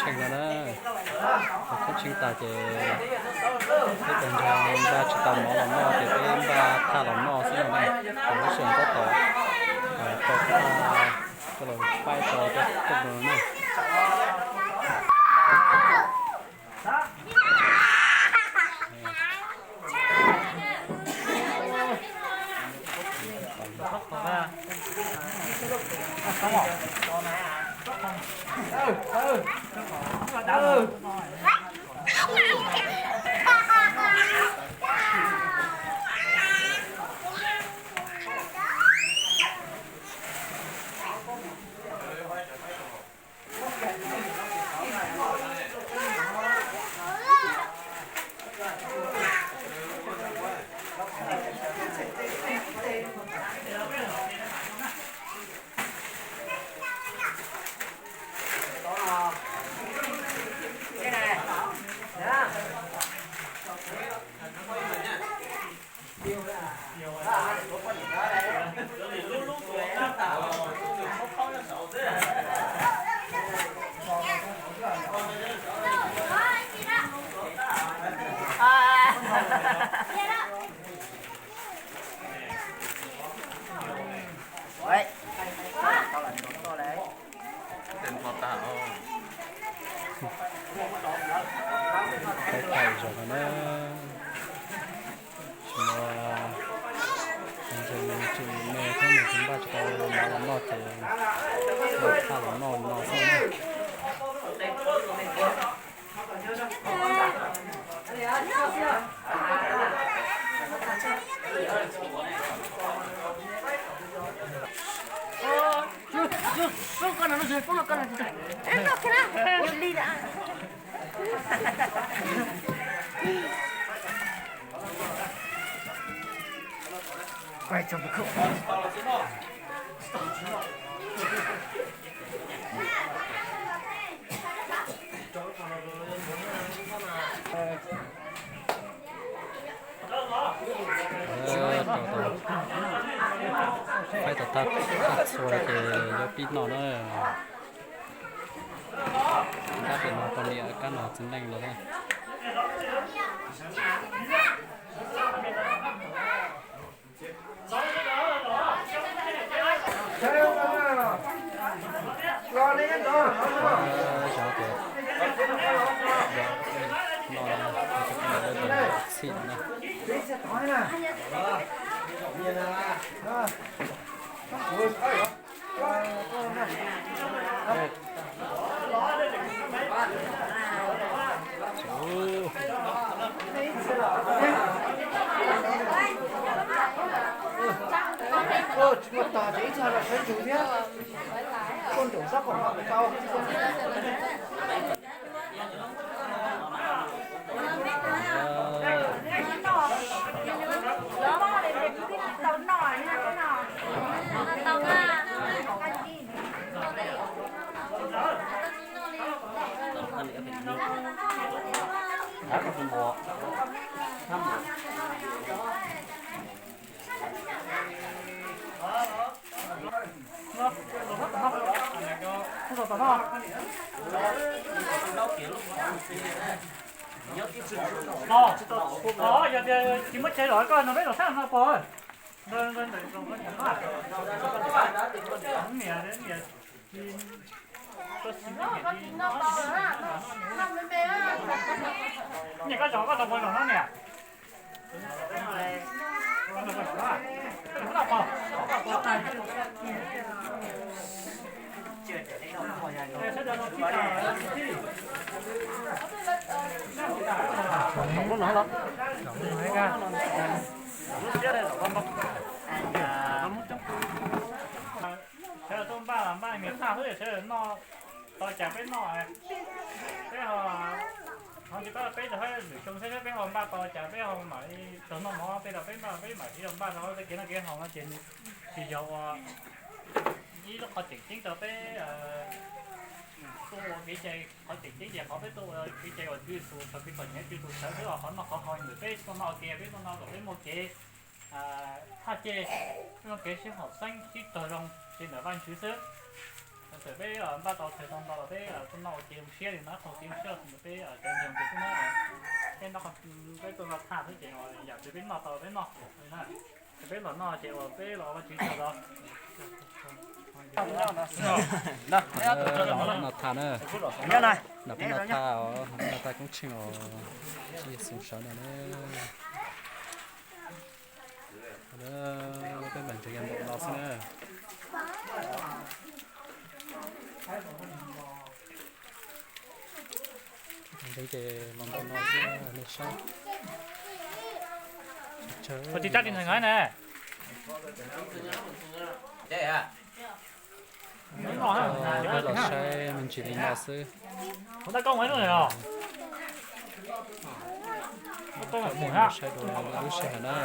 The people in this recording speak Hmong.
Keej no na, thaum kub tsheej tas ces peb tag nrho npaj tsis tau mov los noj ces peb npaj thaj los noj xwb no na. Ces lub sij hawm tab tom rau thaj coj los faib rau coj no na. Thaij thaij zaum no na, tsis muaj ntses tsis me thiab nws tsis npaj tsis tau mov los noj ces npaj thaj los noj no xwb na. Faib tau thaj txhua ces yuav pib noj na. Kab pem no poj niam kab no txiv neej los na. Txhij na. Tsis muaj tog ces ib txhia los sawv ntsug thiab. Kuj nraum sab qaum no kuv tau. Yog tias tsis muaj chaw los koj no peb los sab no pog. Niam, niam, niam koj zov koj tau pog los no niam. Sawv daws tuaj npaj los npaj niam thaj xwb, sawv daws noj tau cas peb noj, peb ho, ho tsis paub peb rau lwm xyoo saib peb ho npaj tau cas peb ho mam li tau noj mov, tej zaum peb npaj peb mam li npaj rau tej kev noj kev haus no ces nws tsis yog ua ib lub qhov tseem ceeb rau peb tuaj ua kev cai. Qhov tseem ceeb ces qhov peb tuaj ua kev cai uas Tswv Yexus tau kev txom nyem, Tswv Yexus sawv xwb, qhov noj qhov haus ntawm peb tuaj noj ua ke, peb tuaj noj kom peb muaj kev thaj cej, peb muaj kev sib haum xeeb sib raug zoo ces ntawm Vajtswv xwb. Txawm peb npaj tau txhais tau ntau los peb tuaj noj ua ke zoo siab li no, qhov kev zoo siab los peb cov ntseeg ces peb noj, peb noj, peb tuaj noj tshaj xwb ces yam twg peb noj tau peb noj. Ces peb los noj ces uas peb los ua Vajtswv tsaug os. Noj tshaj na, noj peb noj tshaj os, noj tshaj koob tsheej os, Tswv Yexus sawv no na. Peb mam ntseeg yog npaum no xwb na. Ntseeg ces los npaum no xwb nej saib. Ua tsis tsab tsis ntseeg na. Peb los saib me ntsis li no xwb. Saib dua lub sij hawm na.